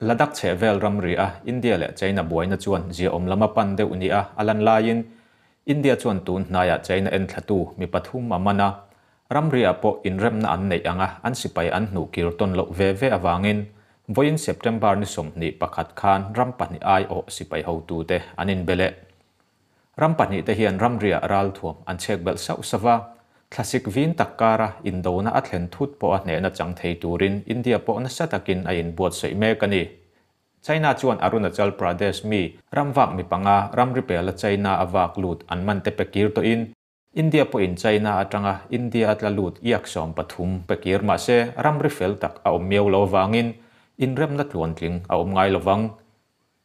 Ladakh chhehvel ramri a India leh China buaina chuan ziaawm lam a pan deuh nia a lan laiin India chuan tun hnaiah China enthlatu mi pathum a man a, ramri-ah pawh inremna an neih anga an sipai an hnuh kir tawn loh ve ve avangin vawiin September ni 21 khan ram pahnih aiawh sipai hotute an inbe leh. Ram pahnihte hian ramriah ralthuam an chhek belh sauh sauh va, thlasik vin tak kara indona a thlen thut pawha hnehna chang thei turin India pawh nasa takin a inbuatsaih mek a ni. China chuan Arunachal Pradesh mi ramvak mi panga ramri pela China a vak lut an man te pe kir tawhin India pawhin China atanga India a tla lut iak 13 pe kir mah se ramri fel tak a awm miau lo avangin inremna tluantling a awm ngai lovang.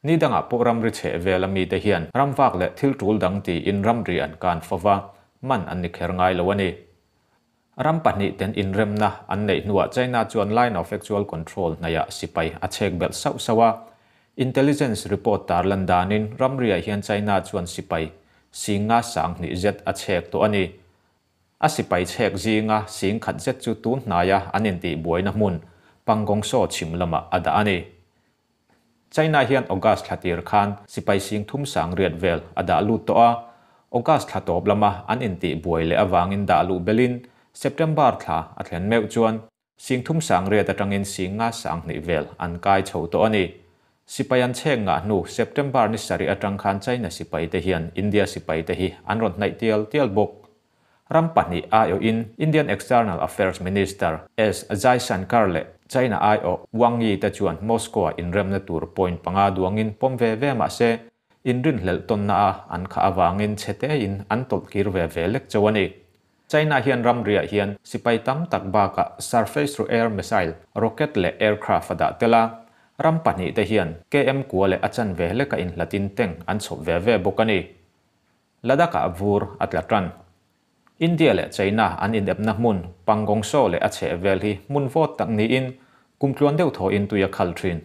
Ni dangah pawh ramri chheh vela mite hian ramvak leh thil tul dang tiin ramri an kan fo va, man an ni kher ngai lo a ni. Ram pahnih ten inremna an neih hnuah China chuan Line of Actual Control hnaihah sipai a chhek belh sauh sauh a. Intelligence report tarlan danin ramriah hian China chuan sipai singa 2000 zet a chhek tawh a ni. A sipai chhek zinga 10,000 zet chu tun hnaia an intihbuaina hmun Pangong Tso chhim lamah a dah a ni. China hian August thla tir khan sipai 3800 vel a dah lut tawh a, August thla tawp lama an intihbuai leh avangin dah luh belin September thla a thlen meuh chuan 3800 atangin 5020 vel an kai chho tawh a ni. Sipai an chhek ngah hnu September ni sarih atang khan China sipai te hian India sipai te hi an rawn hnaih tial tial bawk. Ram pahnih aiawhin Indian External Affairs Minister S. Jaishankar leh China aiawh Wang Yi te chuan Moscow-ah inremna tur point panga duangin pawm ve ve mah se, inrinhlelh tawnna a an khah avangin chhe tein an tawlh kir ve ve lek chauh a ni. China hian ramriah hian sipai tam tak bakah surface-to-air missile, rocket leh aircraft a dah tel a, ram pahnih te hian KM kua leh a chanve leka inhlatin tank an chhawp ve ve bawk a ni. Ladakh-ah vur a tla tan. India leh China an inepna hmun Pangong Tso leh a chhehvel hi hmun vawt tak niin kum tluan deuh thawhin tui a khal thin.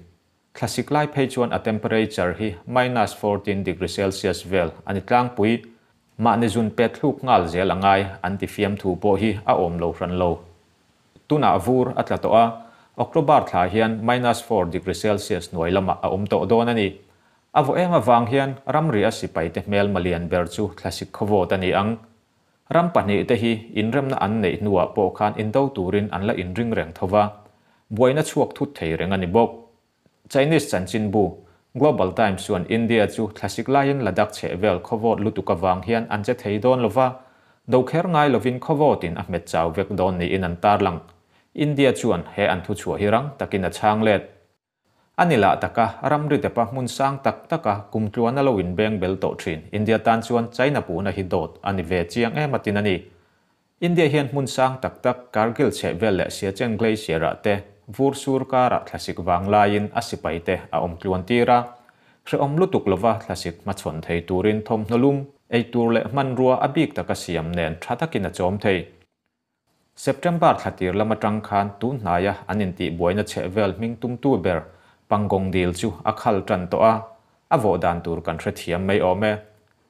Thlasik lai phei chuan a temperature hi minus 14 degree Celsius vel a ni tlangpui. Mahni zun pet thluk nghal zel a ngai an ti fiamthu pawh hi a awm lo hran lo. Tunah vur a tla tawh a, October thla hian minus 4 degree Celsius hnuai lamah a awm tawh dawn a ni. A vaw eng avang hian ramri a sipaite hmel malian ber chu thlasik khawvawt a ni ang. Ram pahnih te hi inremna an neih hnuah pawh khan indo turin an la inring reng tho va, buaina chhuak thut thei reng a ni bawk. Chinese chanchinbu, Global Times chuan India chu thlasik laiin Ladakh chhehvel khawvawt lutuk avang hian an che thei dawn lova, do kher ngai lovin khawvawtin a hmet chau vek dawn niin an tarlang. India chuan he an thuchhuah hi rang takin a chhang let. A ni lah taka ramri depa hmun sang tak taka kum tluan a lo inbeng bel tawh thin. India tan chuan China puhna hi dawt a ni ve chiang em atin a ni. India hian hmun sang tak tak Kargil chhehvel leh Siachen Glacier ah te vur sur karah thlasik vang laiin a sipai te a awm tluan tir a. Hrehawm lutuk lova thlasik hmachhawn thei turin thawmhnaw lum, eitur leh hmanrua a bik taka siam nen tha takin a chawm thei. September thla tir lam atang khan tun hnaia an intihbuaina chhehvel hming tumtu ber Pangong dil chu a khal tan tawh a, a vawh dan tur kan hrethiam mai awm e.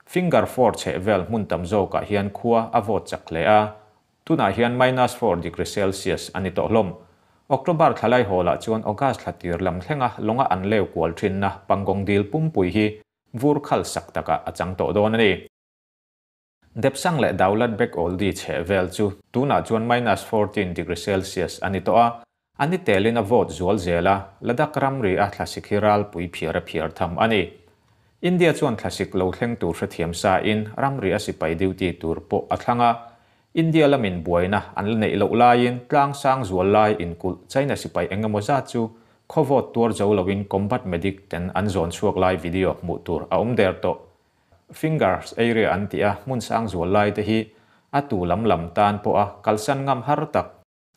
Finger four chhehvel hmun tam zawkah hian khua a vawt chak hle a, tunah hian minus four degree Celsius a ni tawh hlawm. October thla lai hawlah chuan August thla tir lam thlenga lawnga an leu kual thinna Pangong dil pumpui hi vur khal sak takah a chang tawh dawn a ni. Depsang leh Daulat Beg Oldi chhehvel chu tunah chuan minus 14 degree Celsius a ni tawh a, a ni telin a vawt zual zel a, Ladakh ramri a thlasik hi ralpui phiar a phiar tham a ni. India chuan thlasik lo thleng tur hrethiam sa in ramri a sipai duty tur pawh a thlang a, India lamin buaina an la neih loh laiin tlang sang zual lai inkulh China sipai eng emaw zat chu khaw vawt tuar zo loin combat medic ten an zawn chhuak lai video hmuh tur a awm der tawh. Fingers area an tih a hmun sang zual lai te hi a tu lam lam tan pawh a kalsan ngam har tak,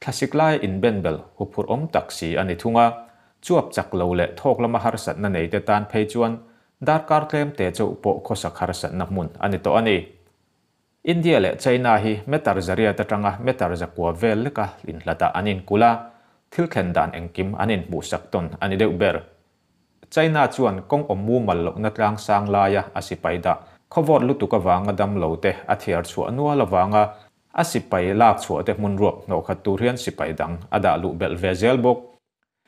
thlasik laia inbenbel huphurh awm tak si a ni thung a, chuap chak lo leh thawk lama harsatna nei te tan phei chuan darkar tlem te chauh pawh khawsak harsatna hmun a ni tawh a ni. India leh China hi meter zariat atanga meter zakua vel leka inhlatah an inkulh a, thil thlen dan engkim an inhmuhsak tawn a ni deuh ber. China chuan kawng awm mumal lohna tlang sang laia a sipai dah khawvawt lutuk avanga dam lo te a thiar chhuah nual avanga a sipai lak chhuah te hmun ruak hnawh khat tur hian sipai dang a dah luh belh ve zel bawk.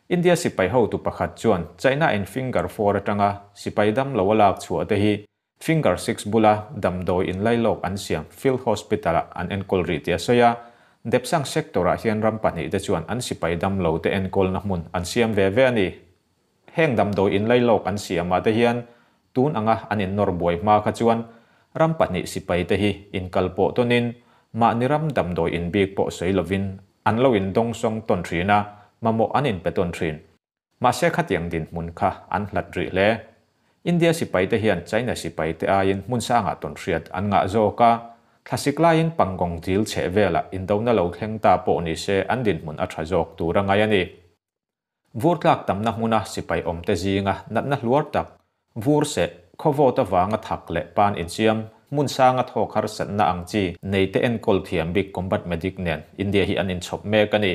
India sipai hotu pakhat chuan China-in Finger Four atanga sipai damlo a lak chhuah te hi Finger Six bula damdawi inlailawk an siam Field Hospital-ah an enkawl rih tih a sawi a. Depsang sector-ah hian ram pahnihte chuan an sipai damlote enkawlna hmun an siam ve ve a ni. Heng damdawi inlailawk an siamah te hian tun anga an innawr buai hma kha chuan ram pahnih sipaite hi inkalpawh tawnin mahni ram damdawi inbik pawh sawi lovin an lo indawngsawng tawn thin a, mamawh an inpe tawn thin. Mahse khatiang dinhmun kha an hlat rih hle. India sipaite hian China sipaite aiin hmun sangah tawnhriat an ngah zawk a, thlasik laiin Pangong dil chheh velah indona lo thleng ta pawh ni se an dinhmun a tha zawk tur a ngai a ni. Vur tlak tamna hmuna sipai awmte zinga natna hluar tak, vur seh, khawvawt avanga thak leh pan insiam, hmun sanga thawk harsatna ang chi neite enkawl thiam bik combat medic nen India hi an inchhawp mek a ni.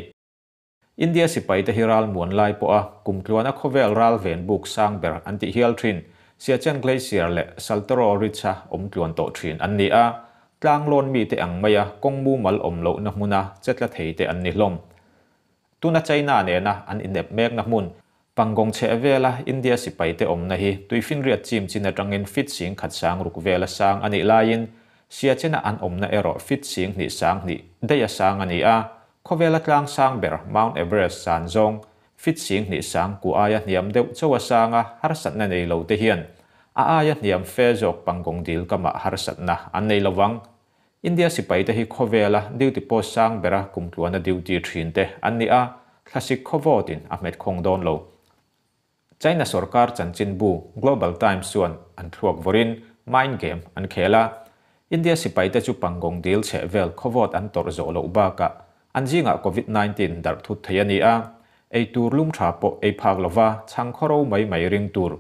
India sipaite hi ral muan lai pawha kumtluana khawvel ral ven buk sang ber an tih hial thin, Siachen Glacier leh Saltoro Ridge-a awm tluan tawh thin an ni a, tlanglawn mite ang maia kawng mumal awm lohna hmuna che tla theite an ni hlawm. Tuna China nena an inep mekna hmun, Pangong chheh vela India sipaite awmna hi tuifinriat chim chin atangin feet 10,000 sang ruk vela sang a nih laiin Siachen-a an awmna erawh feet 2,000 sang hnih daih a sang a ni a, khawvela tlang sang ber Mount Everest san zawng feet 2,000 sang ku aia hniam deuh chauh a sang a, harsatna nei lo te hian a aia hniam fe zawk Pangong dil kamah harsatna an nei lovang. India sipaite hi khawvela duty post sang bera kumtluana duty thin te an ni a, thlasik khawvawtin a hmet khawng dawn lo. China sorkar chanchinbu Global Times chuan an thluak vawrin mind game an khel a, India sipaite chu Pangong dil chheh vel khawvawt an tawrh zawh loh bakah an zingah Covid 19 darh thut thei a ni a, ei tur lum tha pawh ei phak lova chhang khawro mai mai ring tur,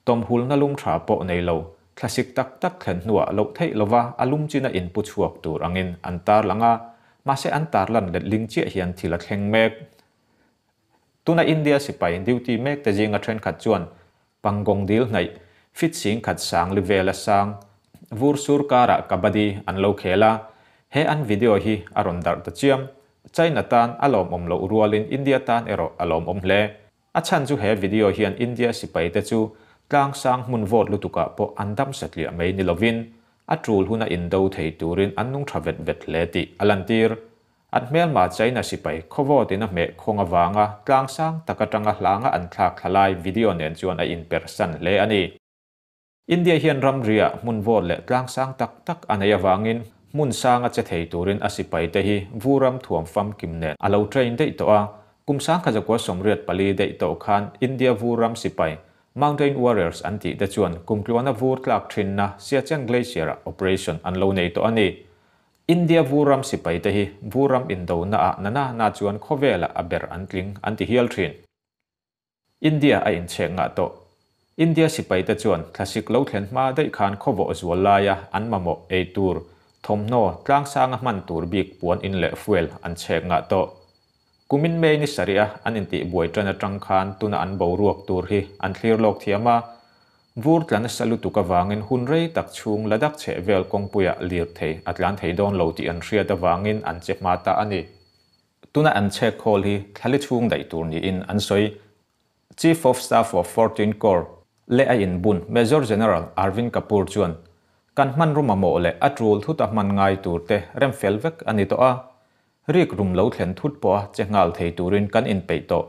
tawmhulna lum tha pawh nei lo, thlasik tak tak thlen hnuah loh theih lova a lum china inpu chhuak tur angin an tarlang a, mahse an tarlan letling chiah hian thil a thleng mek. Tuna India sipai duty mek te zinga thenkhat chuan Pangong dil hnaih feet 10,000 sang li vela sang vur sur karah kabaddi an lo khel a, he an video hi a rawn darh ta chiam. China tan a lawmawm loh rualin India tan erawh a lawmawm hle. A chhan chu he video hian India sipaite chu tlang sang hmun vawt lutukah pawh an dam satliah mai ni lovin a tul huna indo thei turin an nung tha vet vet hle tih a lantir. An hmelma China sipai khawvawtin a hmeh khawng avanga tlang sang tak atanga hlanga an thlak thlalai video nen chuan a inpersan hle a ni. India hian ramria hmun vawt leh tlang sang tak tak a nei avangin hmun sanga che thei turin a sipaite hi vuram thuam famkim nen a lo train daih tawh a, kum 1984 daih tawh khan India vuram sipai Mountain Warriors an tih te chuan kumtluana vur tlak thinna Siachen Glacier-ah operation an lo nei tawh a ni. India vuram sipaite hi vuram indona ah nana na chuan khawvelah a ber an tling an ti hial thin. India a inchhek ngah tawh. India sipaite chuan thlasik lo thlen hma daih khan khawvawh zual laia an mamawh ei tur, thawmhnaw, tlang sanga hman tur bik puan in leh fuel an chhek ngah tawh. Kumin May ni sarih a an intih buai tan atang khan tuna an boruak tur hi an thlir lawk thiam a, vur tla nasa lutuk avangin hun rei tak chhung Ladakh chheh vel kawngpuiah lir thei a tlan thei dawn lo tih an hriat avangin an che hma ta a ni. Tuna an chhek khawl hi thlali chhung daih tur niin an sawi. Chief of Staff of 14 Corps leh a inbun Major General Arvind Kapoor chuan kan hmanraw mamawh leh a tul thut a hman ngai tur te rem fel vek a ni tawh a, rik rum lo thlen thut pawha che nghal thei turin kan inpeih tawh.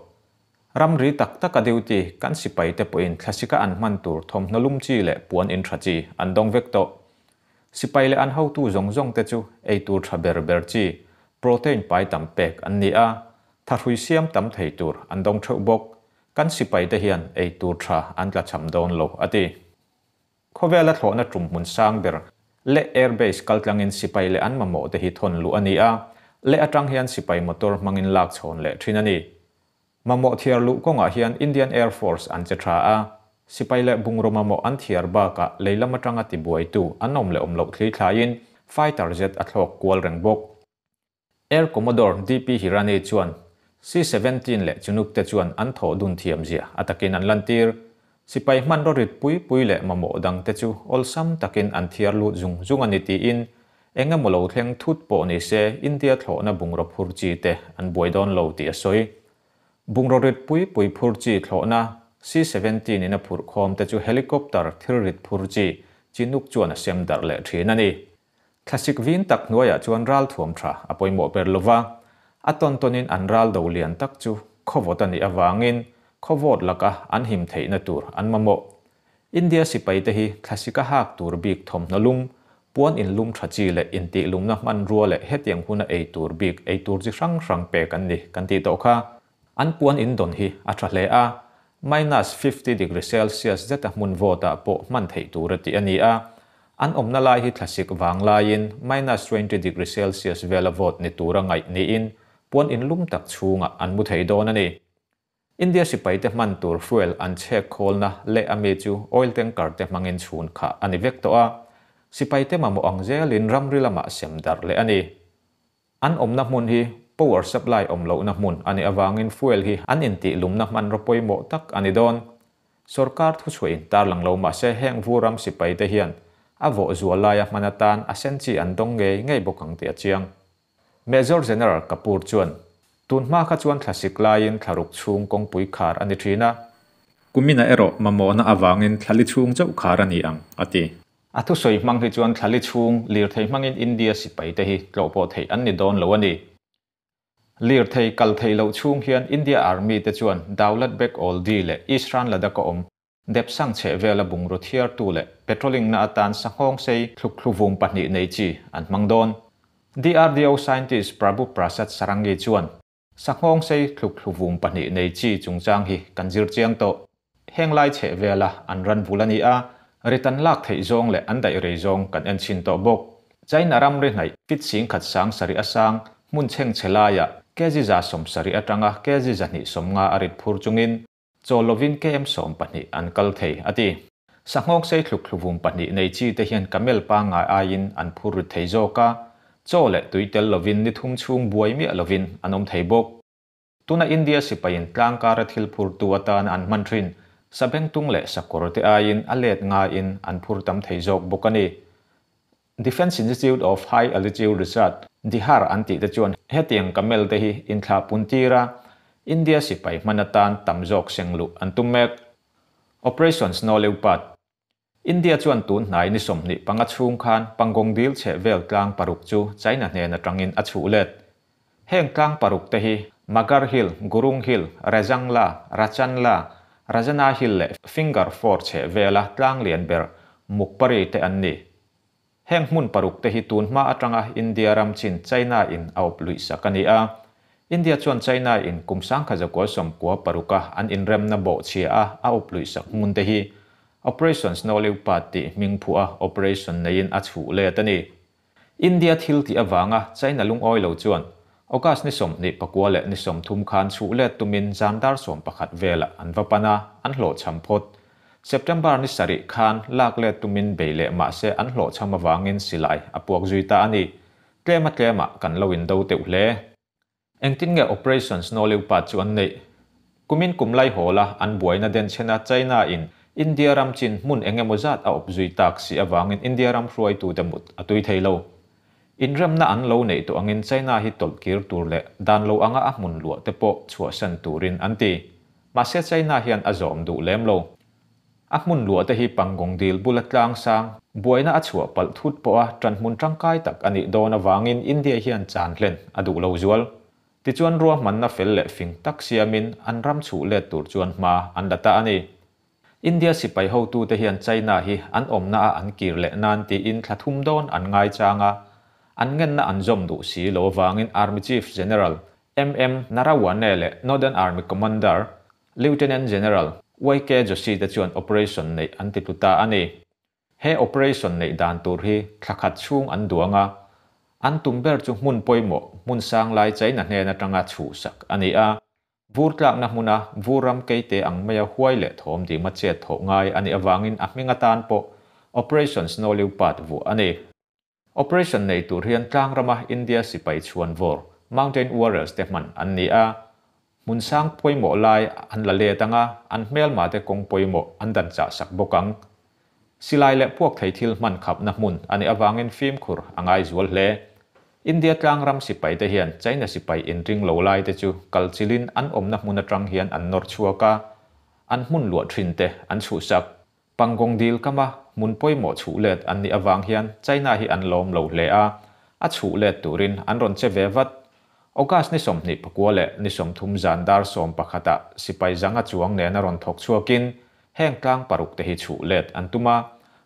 Ramri tak tak a duty kan sipaite pawhin thlasika an hman tur thawmhnaw lum chi leh puan in tha chi an dawng vek tawh. Sipai leh an hotu zawng zawng te chu ei tur tha ber ber chi, protein pai tam pek an ni a, thahrui siam tam thei tur an dawng theuh bawk. Kan sipaite hian ei tur tha an tlachham dawn lo, a ti. Khawvela thlawhna tum hmun sang ber Leh Airbase kaltlangin sipai leh an mamawh te hi thawn luh a ni a, Leh atang hian sipai motor hmangin lak chhawn leh thin a ni. Mamawh thiar luh kawngah hian Indian Air Force an che tha a, sipai leh bungraw mamawh an thiar bakah lei lam atanga tibuaitu an awm leh awm loh thli thlaiin fighter jet a thlawk kual reng bawk. Air Commodore DP Hirani chuan C-17 leh Chinook te chuan an thawh dun thiam zia a takin an lantir. Sipai hmanraw rit pui pui leh mamawh dang te chu awlsam takin an thiar lut zung zung a ni tiin eng emaw lo thleng thut pawh ni se India thlawhna bungraw phur chi te an buai dawn lo tih a sawi. Bungraw rit pui pui phur chi thlawhna C-17 in a phurh khawm te chu helicopter thil rit phur chi Chinook chuan a sem darh leh thin a ni. Thlasik vin tak hnuaiah chuan ralthuam tha a pawimawh ber lova, a tawn tawnin an ral do lian tak chu khawvawt a nih avangin khawvawt laka an him theihna tur an mamawh. India sipaite hi thlasika hak tur bik thawmhnaw lum, puan inlum tha chi leh intihlumna hmanrua leh hetiang huna ei tur bik ei tur chi hrang hrang pek an ni kan tih tawh kha. An puan indawn hi a tha hle a, minus 50 degree Celsius zeta hmun vawtah pawh hman theih tura tih a ni a, an awmna lai hi thlasik vang laiin minus 20 degree Celsius vela vawt ni tura ngaih niin puan inlum tak chhungah an mu thei dawn a ni. India sipaite hman tur fuel an chhek khawlna leh a mi chu oil tanker te hmangin chhun khah a ni vek tawh a, sipaite mamawh ang zelin ramri lamah sem darh leh a ni. An awmna hmun hi power supply awm lohna hmun a nih avangin fuel hi an intih lumna hmanraw pawimawh tak a ni dawn. Sorkar thuchhuah in tarlang lo mahse heng vuram sipaite hian a vawh zual laia hman atan a sen chi an dawng ngei ngei bawk ang tih a chiang. Major General Kapoor chuan, Tun hma kha chuan thlasik laiin thlaruk chhung kawngpui khar a ni thin a. Kumina erawh mamawhna avangin thlali chhung chauh khar a ni ang, a ti. A thusawi hmang hi chuan thlali chhung lirthei hmangin India sipaite hi tlawhpawh theih an ni dawn lo a ni. Lirthei kal theih loh chhung hian India Army te chuan Daulat Beg Oldi leh Eastern Ladakh a awm Depsang chheh vela bungraw thiartu leh patrolling na atan sanghawng sei thluk thluvum pahnih nei chi an hmang dawn. DRDO scientist Prabhu Prasad Sarangi chuan, Sanghawng sei thluk thluvum pahnih nei chi chungchang hi kan zir chiang tawh. Heng lai chheh vela an ran vul a ni a, rit an lak theih zawng leh an daih rei zawng kan en chhin tawh bawk. China ramri hnaih fit singkhat sang sarih a sang hmun chheng chhe laiah kg 170 atanga kg 250 a rit phur chungin Chawl lovin KM 12 an kal thei, a ti. Sanghawng sei thluk thluvum pahnih nei chi te hian camel pangngai aiin an phur rit thei zawk a, chaw leh tui tel lovin ni thum chhung buai miah lovin an awm thei bawk. Tuna India sipaiin tlangkara thil phurtu atana an hman thin sabengtung leh sakawr te aiin a let ngaiin an phur tam thei zawk bawk a ni. Defence Institute of High Altitude Research, DIHAR, an tih te chuan hetiang camel te hi inthlah pun tir a, India sipai hman atan tam zawk seng luh an tum mek. Operation Snow Leopard, India chuan tun hnai ni 25 chhung khan Pangong dil chheh vel tlang paruk chu China hnen atangin a chhuh let. Heng tlang paruk te hi Magar Hill, Gurung Hill, Rezang La, Rachan La, Rajana Hill leh Finger Four chheh vela tlang lian ber Mukpari te an ni. Heng hmun paruk te hi tun hma atanga India ram chin China in a awp luih sak a ni a. India chuan China in kum 1996 a an inremna bawh chhia a a awp luih sak hmun te hi Operation Snow Leopard tih hming phuah a operation neiin a chhuh let a ni. India thil tih avanga China lungawi lo chuan August ni 29 leh ni 30 khan chhuh let tumin zan dar 11 velah an va pan a, an hlawhchham phawt. September ni 7 khan lak let tumin bei leh mahse an hlawhchham avangin silai a puak zui ta a ni. Tlema tlema kan lo in do teuh hle. Engtin nge Operation Snow Leopard chu an neih? Kumin kum lai hawl a an buaina den chhena China in India ram chin hmun engemaw zat a awp zui tak si avangin India ram hruaitute mut a tui thei lo. Inremna an lo neih tawh angin China hi tawlh kir tur leh dan lo anga a hmun luah te pawh chhuahsan turin an ti. Mahse China hian a zawm duh lem lo. A hmun luah te hi Pangong dil bula tlang sang, buaina a chhuah palh thut pawh a tanhmun tangkai tak a nih dawn avangin India hian chan hlen a duh lo zual. Tichuan ruahmanna fel leh fing tak siamin an ram chhuh let tur chuan hma an la ta a ni. India sipai hotute hian China hi an awmna a an kir leh nan tiin thla thum dawn an ngai chang a, an ngenna an zawm duh si lo avangin Army Chief General MM Narawane leh Northern Army Commander Lieutenant General YK Joshi te chuan operation neih an ti tlu ta a ni. He operation neih dan tur hi thla khat chhung an duang a, an tum ber chu hmun pawimawh hmun sang lai China hnen atanga chhuh sak a ni a. Vur tlakna hmuna vur ram keite ang maia huai leh thawm dima chet thawh ngai a nih avangin a hming atan pawh Operation Snow Leopard vuah a ni. Operation nei tur hian tlang rama India sipai chhuan vawr Mountain Warriors te hman an ni a. Hmun sang pawimawh lai an la let anga an hmelma te kawng pawimawh an dan chah sak bawk ang. Silai leh puak thei thil hman khapna hmun a nih avangin fimkhur a ngai zual hle. India tlangram sipai te hian China sipai inring lo lai te chu kalchilhin an awmna hmun atang hian an nawr chhuak a, an hmun luah thin te an chhuhsak. Pangong dil kama hmun pawimawh chhuh let an nih avang hian China hi an lawm lo hle a, a chhuh let turin an rawn che ve vat. August ni 29 leh ni 30 zan dar 11 ah sipai 500 chuang nena rawn thawk chhuakin heng tlang paruk te hi chhuh let an tum a,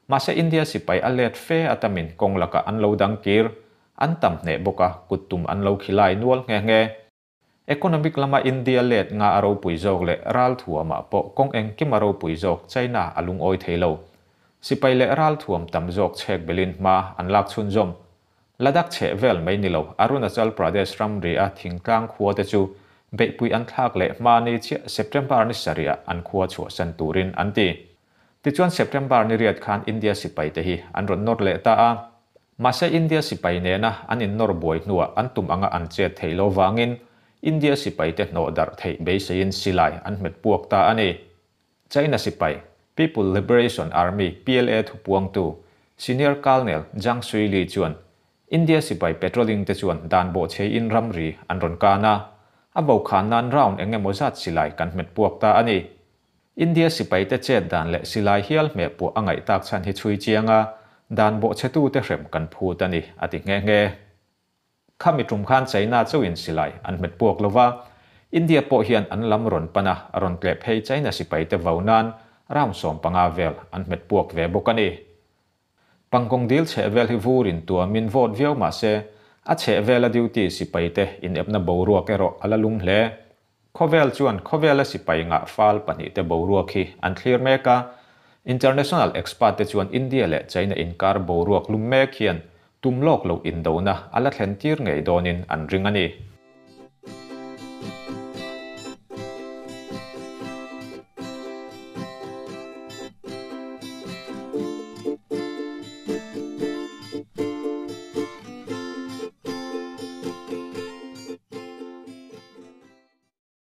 mahse India sipai a let fe a tamin kawng lakah an lo dang kir. An tam hneh bawk a, kut tum an lo khilai nual nghe nghe. Economic lama India let nga a ropui zawk leh ralthuamah pawh kawng engkim a ropui zawk China a lungawi thei lo. Sipai leh ralthuam tam zawk chhek belin hma an lak chhunzawm. Ladakh chheh vel mai ni lo, Arunachal Pradesh ramri a thingtlang khua te chu beihpui an thlak leh hma ni chiah September ni sarih ah an khua chhuahsan turin an ti. Tichuan September ni riat khan India sipai te hi an rawn nawr leh ta a. Mahse India sipai nena an innawr buai hnuah an tum anga an chet theih lo vangin India sipai te hnawh darh theih beiseiin silai an hmet puak ta a ni. China sipai, People Liberation Army, PLA thupuangtu, Senior Colonel Zhang Suili chuan India sipai patrolling te chuan dan bawhchheiin ramri an rawn kan a, a vokhan nan round eng emaw zat silai kan hmet puak ta a ni. India sipaite chet dan leh silai hial hmeh puah a ngaih tak chhan hi chhui chiang a, dan bawhchhetute hrem kan phut a ni, a ti nghe nghe. Khami tum khan China chauhin silai an hmet puak lo va, India pawh hian an lam rawn pan a, rawn tleh phei China sipaite vau nan round 15 vel an hmet puak ve bawk a ni. Pangkawng dil chhehvel hi vur in tuamin vote viau mah se, a chhehvela duty sipaite inepna boruak erawh a la lum hle. Khawvel chuan khawvela sipai ngah fal pahnihte boruak hi an thlir mek a, international expert te chuan India leh China inkar boruak lum mek hian tum lawk loh indona a la thlen tir ngei dawnin an ring a ni.